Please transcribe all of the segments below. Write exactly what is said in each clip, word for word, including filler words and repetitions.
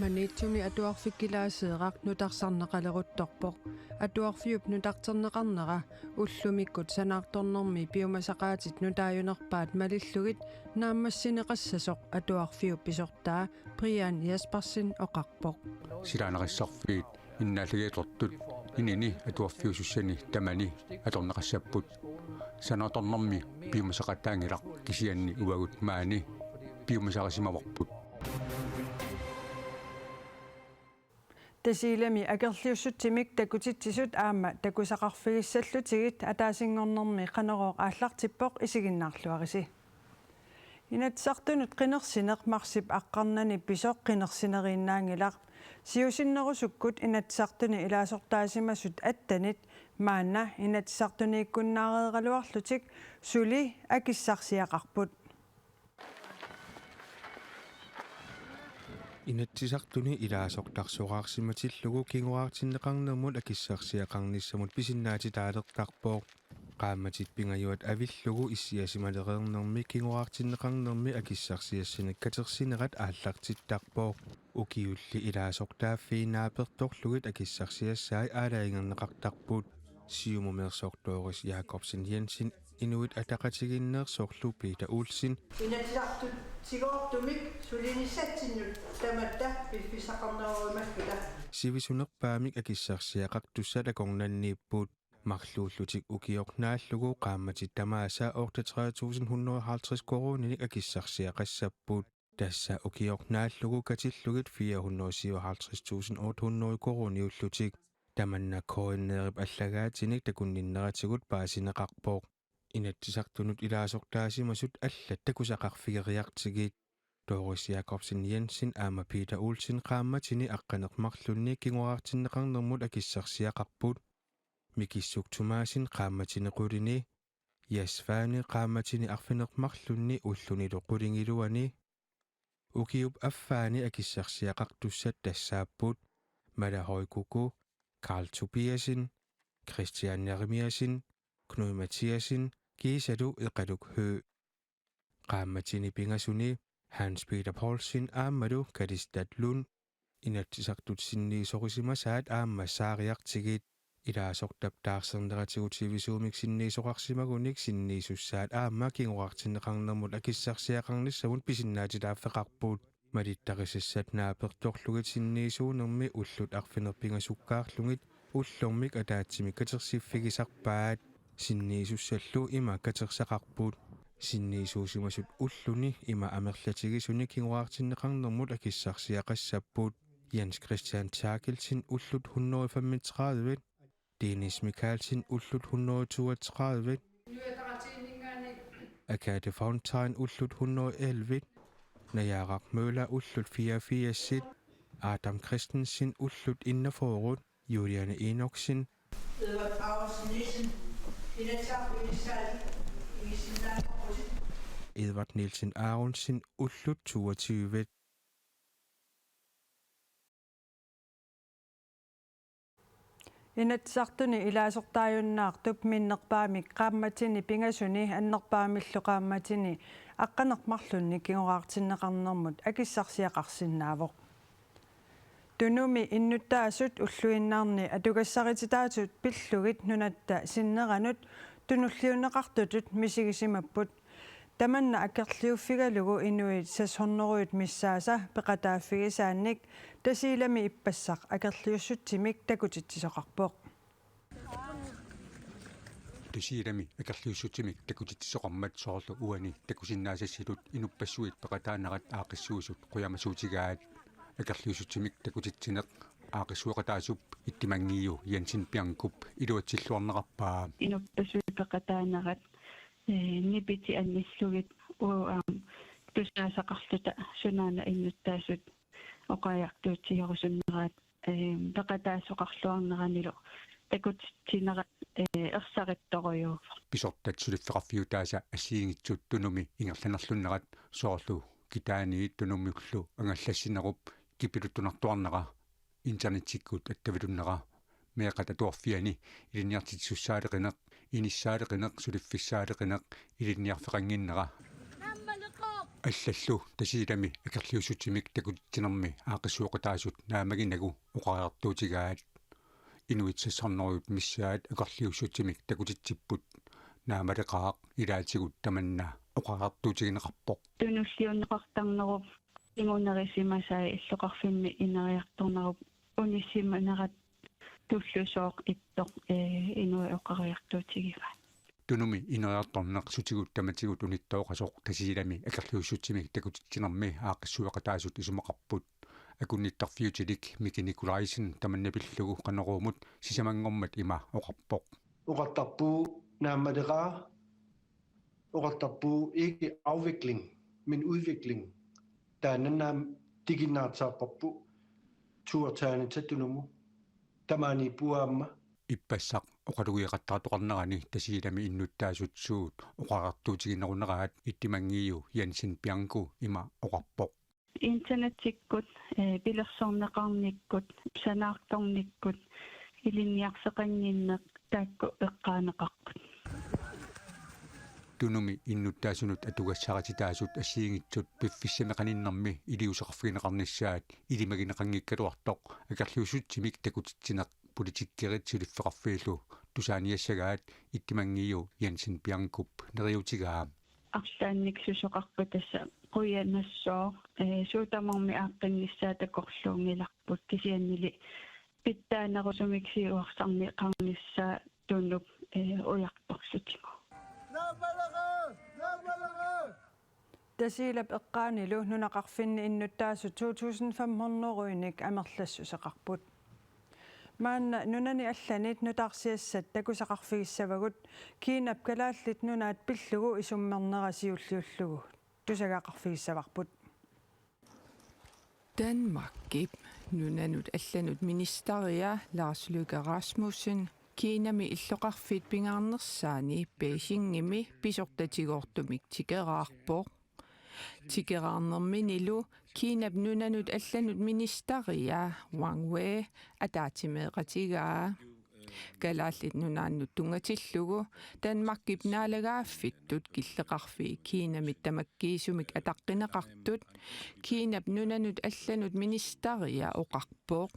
Maniitsumi Atuarfik Kilaaseeraq nutarsarneqaleruttorpoq. Atuarfiup nutarterneqarnera ullumikkut sanaartornermi piumasaqaatit nutaajunerpaat malillugit naammassineqassasoq atuarfiup pisortaa Brian Jespersen oqarpoq. Silaannarissarfiit innaallagiatortut inini atuarfiusussani tamani atorneqassapput. Sanaartornermi piumasaqaataanngilaq, kisianni uagut maani piumasarisimavarput. Tasiilami akerliussutsimik takutitsisut aamma takusaqarfigissallutigit ataasinngornermi Qanorooq aallartippoq, isiginnaarluarisi. Inatsisartunut qinersineq marsip aqqarnganni pisoq qinersineriinnaanngilaq. Siusinnerusukkut Inatsisartuni ilaasortaasimasut attenit maanna Inatsisartuniikkunnaareeraluarlutik suli akissarsiaqarput. Inatsisartuni ilaasortarsoraarsimatillugu kingoraartinneqarnermut akissarsiaqarnissamut pisinnaatitaalertarpoq. Qaammatit pingajuat avillugu issiasimalereernermi kingoraartinneqarnermi akissarsiassinik katersinerat aallartittarpoq. Ukiulli ilaasortaaffii naapertorlugit akissarsiassai aalajangerneqartarput. Siumumeersoq Doris Jakobsen Jensen, Inuit Ataqatigiinneersorlu Peter Olsen, Inatsisartut tigoortumik sulinissatsinnut tamatta piffissaqarneruimalluta. Sivisunerpaamik akissarsiaqartussat akornanniipput. Marluullutik ukioq naallugu qaammatit tamaasa otteogtredive tusind hundrede og halvtreds koruuninik akissarsiaqassapput. Tassa ukioq naallugu katillugit fire hundrede syvoghalvtreds tusind otte hundrede koruuniullutik. Tamanna K N R-ip allagaatinik takunninneratigut paasineqarpoq. Inatsisartunut ilaasortaasimasut allat takusaqarfigeriartigit. Doris Jakobsen Jensen aamma Peter Olsen qaammatini aqqaneq-marlunni kingoraartinneqarnermut akissarsiaqarput. Mikissuk Thomassen qaammatini qulini, Jas Svane qaammatini arfineq-marlunni ullunilu qulingiluani. Ukiup affaani akissarsiaqartussat tassaapput Mala Højkuku, Karl Tobiassen, Christian Jeremiassen, Knud Mathiassen kiisalu Eqaluk Høegh. Qaammatini pingasuni Hans Peter Poulsen aammalu Kalistat Lund. Inatsisartut sinniisorisimasaat aamma saariartigit. Ilaasortap taarserneratigut sivisuumik sinniisoqarsimagunik sinniisussaat aamma kingoraartinneqarnermut akissarsiaqarnissamut pisinnaatitaaffeqarput. Malittarisassat naapertorlugit sinniisuunermi ullut arfineq-pingasukkaarlugit ullormik ataatsimik katersiffigisarpaat. Sinniisussallu ima katersaqarput. Sinniisuusimasut ulluni ima amerlatigisuni kingoraartinneqarnermut akissarsiaqassapput. Jens Christian Therkelsen ullut hundrede femogtredive, Dennis Michaelsen ullut hundrede toogtredive, Agathe Fontain ullut hundrede elleve, Najaaraq Møller ullut fireogfirs, Adam Christensen ullut enogfyrre, Juliane Enoksen, Edward Aronsen Nielsen, Inatsisartut inissaat ingisinnaanngorputit. Edward Nielsen Aronsen ullut toogtyve. Inatsisartuni ilaasortaajunnaartup minnerpaamik qaammatini pingasuni annerpaamillu qaammatini aqqaneq-marlunni kingoraartinneqarnermut akissarsiaqarsinnaavoq. Tunumi innuttaasut ulluinnarni atugassarititaasut pillugit nunatta sinneranut tunulliunneqartutut misigisimapput. Tamanna akerliuffigalugu inuit seks hundrede missaasa peqataaffigisaannik Tasiilami ippassaq akerliussutsimik takutitsisoqarpoq. Tasiilami akerliussutsimik takutitsisoqarmat soorlu uani takusinnaasassilu inuppassuit peqataanerat aaqqissuisut qujamasuutigaat. Akerliussutsimik takutitsineq aaqqissueqataasup Ittimanngiu Jensen Biancup iluatsilluarnerarpaa. Inuppassuit peqataanerat, ee, nipitit anillugit uu, aam, tusaasaqarluta sunaana innuttaasut oqariartuutigerusunneraat, ee, peqataasoqarluarneranilu takutitsinerat, ee, ersarittorujuuvoq. Pisortat suliffeqarfiutaasa assigiinngitsut Tunumi ingerlanerlunnerat soorlu kitaaniit Tunumullu angallassinerup kipiluttunartuarnera, internettikkut attavilunnera, meeqqat atuarfianni ilinniartitsisussaaleqineq, inissaaleqineq, suliffissaaleqineq, ilinniarfeqannginnera. Allallu Tasiilami akerliussutsimik takutitsinermi aaqqissueqataasut naammaginagu oqariartuutigaat. Inuit sassarnerujut missaat akerliussutsimik takutitsipput. Naammaleqaaq ilaatigut tamanna oqariartuutigineqarpoq. Tunulliunneqartarnerup kingunerisimasai illoqarfimmi ineriartornerup unissisimanerat tullusooq ittoq, ee, inuit oqariartuutigivaat. Tunumi ineriartorneq sutigut tamatigut unittooqasoq Tasiilami akerliussutsimik takutitsinermi aaqqissueqataasut isumaqarput. Akunnittarfiutilik Miki Nikolaisen tamanna pillugu Qanoruumut sisamanngormat ima oqarpoq. Oqartarpugut naammaleqaaq, oqartarpugut ikke afvikling, men udvikling. Taanna aamma tikinnaartarparput tuartaanitsa Tunumut. Tamaaniippugut aamma. Ippassaq oqalugiaqattaartoqarnerani Tasiilami innuttaasut suut oqariartuutigineruneraat Ittimanngiu Jensen Bianco ima oqarpoq. Internetikkut, ee, pilersorneqarnikkut, sanaartornikkut, ilinniarfeqannginneq taakku eqqaaneqarput. Tunumi innuttaasunut atugassarititaasut assigiinngitsut piffissami qaninnermi iliuuseqarfigineqarnissaat ilimagineqanngikkaluartoq akerliussutsimik takutitsineq politikkerit suliffeqarfiillu tusaaniassagaat Ittimanngiu Jensen Biancop neriuutigaa. Arlaannik susoqarput tassa qujanassooq, ee, suut tamarmik aaqqinnissaat takorluunngilarput kisiannili pitsaanerusumik siuarsarneqarnissaa Tunup, ee, ujartorlutigu. Tasiilap eqqaanilu nunaqarfinni innuttaasut to tusind fem hundrede-inik amerlassuseqarput. Maanna nunani allani nutaarsiassat takusaqarfigissavagut Kinap Kalaallit Nunaat pillugu isummernera siulliullugu tusagaqarfigissavarput. Danmarkip nunanut allanut ministeria Lars Løkke Rasmussen Kinami illoqarfiit pingaarnersaani Beijingimi pisortatigoortumik tikeraarpoq. Tikeraarnerminilu Kinap nunanut allanut ministeria Wang Wei ataatsimeeqatigaa. Kalaallit Nunaannut tunngatillugu Danmarkip naalagaaffittut killeqarfii Kinamit tamakkiisumik ataqqineqartut Kinap nunanut allanut ministeria oqarpoq.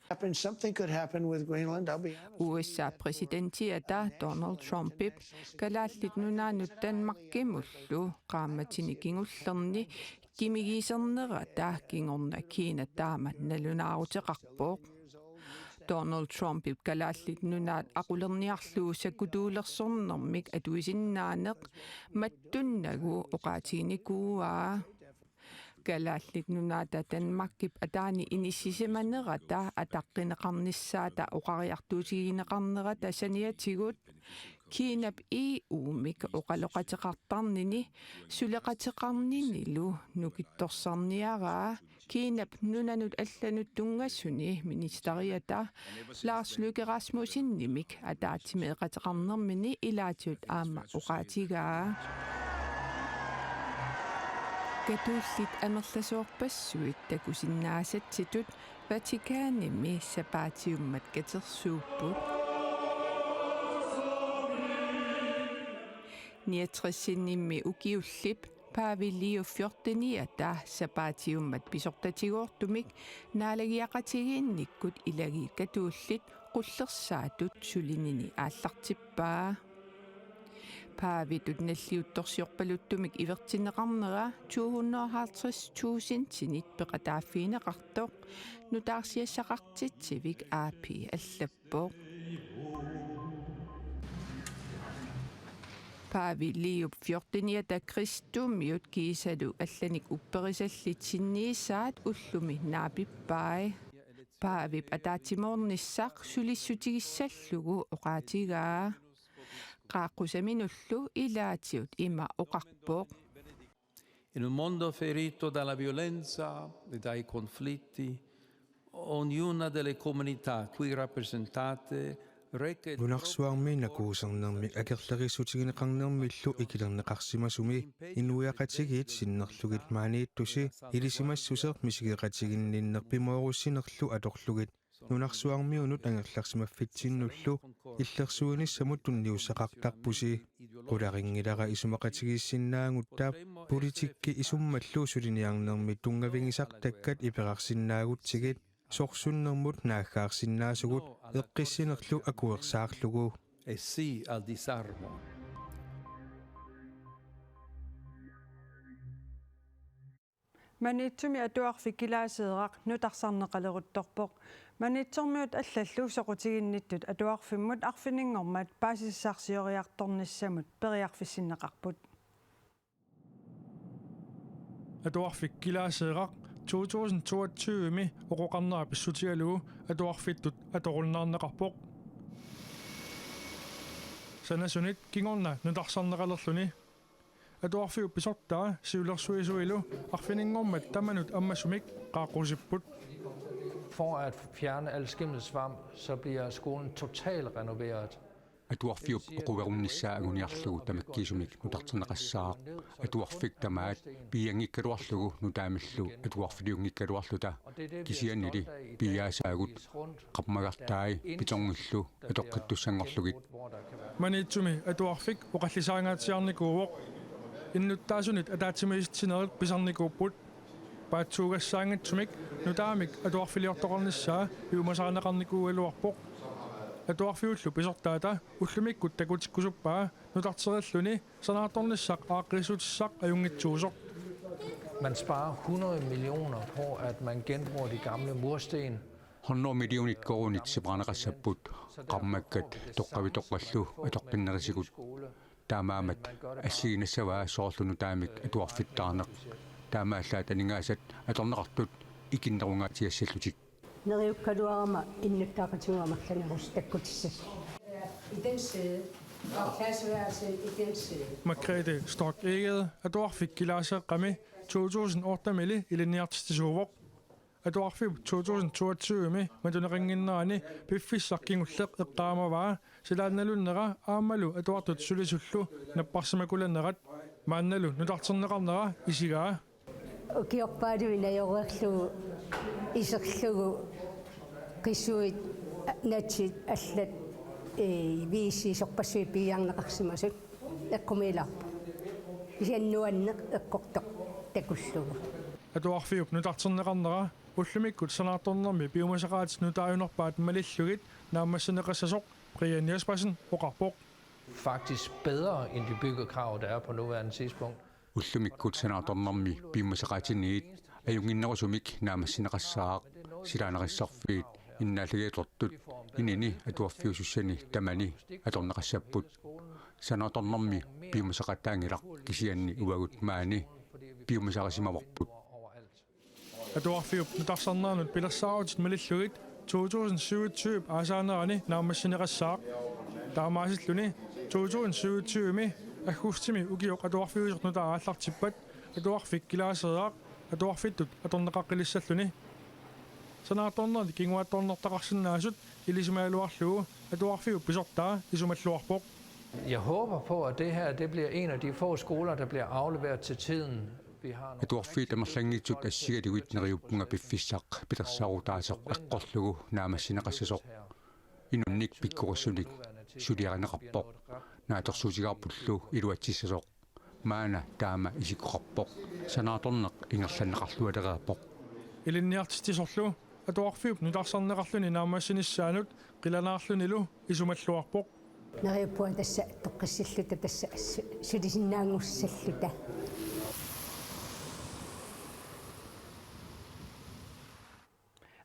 Happen, something could happen with Greenland, I'll be honest. U S A præsidentiata Donald Trumpip Kalaallit Nunaannut Danmarkimullu qaammatini kingullerni qimigussernerata kingorna Kina taama nalunaaruteqarpoq. Donald Trumpip Kalaallit Nunaat aqulerniarlugu sakkutuulersornermik atuisinnaaneq mattunnagu oqaatiginikuuaa. Kalaallit Nunaata Danmarkip ataani inissisimanerata ataqqineqarnissaata oqariartuutigineqarnerata saniatigut Kinap E U-mik oqaloqateqartarnini suleqateqarninilu nukittorsarniaraa Kinap nunanut allanut tunngasuni ministeriata Lars Løkke Rasmussenimik ataatsimeeqateqarnermini ilaatigut aamma oqaatigaa. Katollit amerlasoorpassuit takusinnaasatsitut Vatikanimi sapaatiummat katersuupput. Niogtresinimmi ukiullip Paavi Leo fjorteniata sapaatiummat pisortatigoortumik naalagiaqatigiinnikkut ilagiit katollit qullersaatut sulinini aallartippaa. Paavitut nalliuttorsiorpaluttumik ivertinneqarnera to hundrede og halvtreds tusindinit peqataaffigineqartoq nutaarsiassaqartitsivik A P allappoq. Paavi Leo fjorteniata kristumiut kiisalu allanik upperisallit sinniisaat ullumi naapippai. Paavip ataatsimoornissaq sulissutigissallugu oqaatigaa. Qaaqqusaminullu ilaatigut ima oqarpoq. In un mondo ferito dalla violenza e dai conflitti, ognuna delle comunità qui rappresentate reca il proprio Nunarsuarmi nakuusernermi akerlerissutigineqarnermillu ikilerneqarsimasumi inuiaqatigiit sinnerlugit maaniittusi ilisimassuseq misigeqatiginninneq pimoorussinerlu atorlugit nunarsuarmiunut angerlarsimaffitsinnullu illersuinissamut tunniussaqartarpusi. Qularinngilara isumaqatigiissinnaagutta politikki isummallu suliniarnermi tunngavigisartakkat iperarsinnaagutsigit sorsunnermut naaggaarsinnaasugut eqqissinerlu akuersaarlugu. E sì al disarmo. Maniitsumi Atuarfik Kilaaseeraq nutarsarneqaleruttorpoq. Maniitsormiut allallu soqutiginnittut atuarfimmut arfininngormat paasisassaarsioriartornissamut periarfissinneqarput. Atuarfik Kilaaseeraq to tusind toogtyve-mi oqoqarnera pissutigalugu atuarfittut atorunnaarneqarpoq. Sanasunit kingorna nutarsarneqalerluni. Atuarfiup pisortaa siulersuisuilu arfininngormat tamanut ammasumik qaaqqusipput. For at fjerne al skimmelsvamp, så bliver skolen totalt renoveret. Atuarfiup oqarnissaa anguniarlugu tamakkiisumik nutarterneqassaaq. Atuarfik tamaat piianngikkaluarlugu nutaamillu atuarfiliunngikkaluarluta, kisiannili piiaasaagut qarmagartai pitorngillu atoqqittussanngorlugit. Maniitsumi Atuarfik oqallisaangaatsiarnikuuvoq. Innuttaasunit ataatsimiisitsinerit pisarnikuupput. Paatsuugassaanngitsumik nutaamik atuarfiliortoqarnissaa piumasarineqarnikuugaluarpoq. Atuarfiullu pisortaata ullumikkut takutikkusuppaa nutarterilluni sanaartornissaq aaqqiissutissaq ajunngitsuusoq. Man sparer hundrede millioner på, at man genbruger de gamle mursten. Hundrede millioner koruunit sipaarneqassapput, qarmakkat toqqavitoqqallu atoqqinnerisigut. Taamaammat assigiinnassavaa soorlu nutaamik atuarfittaarneq. Taamaallaat aningaasat atorneqartut ikinnerungaatsiassallutik. Neriukkaluarama innuttaaqatigut amerlanerusut takkutissasut. I den side, og klasseværelset i den side. Margrethe Storch Egede Atuarfik Kilaaseeqqami to tusind otte-mili ilinniartitsisuuvoq. Atuarfiup to tusind toogtyve-mi matuneqannginnerani piffissaq kingulleq eqqaamavaa, silaannalunnera aammalu atuartut sulisullu napparsimakulanerat. Maannalu nutarterneqarnera isigaa. Ukiorpaaluit ajoreerlugu iserlugu qisuit natit allat, ee, viisi sorpassuit piiarneqarsimasut eqqumiilaarpoq. Kisianni nuanneq eqqortoq takullugu. Atuarfiup nutarterneqarnera ullumikkut sanaartornermi piumasaqaatit nutaajunerpaat malillugit naammassineqassasoq Brian Jespersen oqarpoq. Faktisk bedre end de byggekrav, der er på nuværende tidspunkt. Ullumikkut sanaartornermi piumasaqaatiniit ajunnginnerusumik naammassineqassaaq. Silaannarissarfiit innaallagiatortut inini atuarfiusussani tamani atorneqassapput. Sanaartornermi piumasaqaataanngilaq, kisianni uagut maani piumasarisimavarput. Atuarfiup nutarsarneranut pilersaarutit malillugit to tusind syvogtyve aasaanerani naammassineqassaaq. Taamaasilluni to tusind syvogtyve-mi aggustimi ukioq atuarfiusoq nutaaq aallartippat Atuarfik Kilaaseeraq atuarfittut atorneqaqqilissalluni. Sanaartornerni kinguaattoornertaqarsinnaasut ilisimagaluarlugu atuarfiup pisortaa isumalluarpoq. Jeg håber på, at det her, det bliver en af de få skoler, der bliver afleveret til tiden. Vi har nogle Atuarfiit amerlanngitsut assigalugit neriuppunga piffissaq pilersaarutaasoq eqqorlugu naammassineqassasoq. Inunnik pikkorissunik suliarineqarpoq. Naatsorsuutigaarpullu iluatsissasoq. Maanna taama isikkoqarpoq. Sanaartorneq ingerlanneqarlualereerpoq. Ilinniartitsisorlu atuarfiup nutarsarneqarluni naammassinissaanut qilanaarlunilu isumalluarpoq. Neriuppunga tassa toqqissilluta tassa su-, sulisinnaanngussalluta.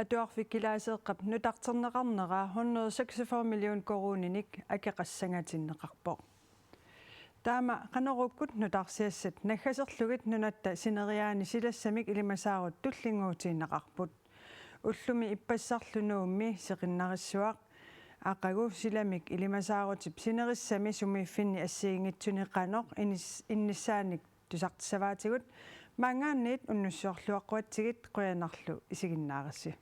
Atuarfik Kilaaseeqqap nutarterneqarnera hundrede seksogfyrre million koruuninik akeqassangatinneqarpoq. Taama Qanoruukkut nutaarsiassat naggaserlugit nunatta sineriaani silassamik ilimasaarut tullinnguutigineqarput. Ullumi ippassarlu Nuummi seqinnarissuaq. Aqagu silamik ilimasaarutip sinerissami sumiiffinni assigiinngitsuni qanoq inis-, innissaanik tusartissavaatigut maanngaanniit unnussiorluaqquatsigit qujanarlu isiginnaarassi.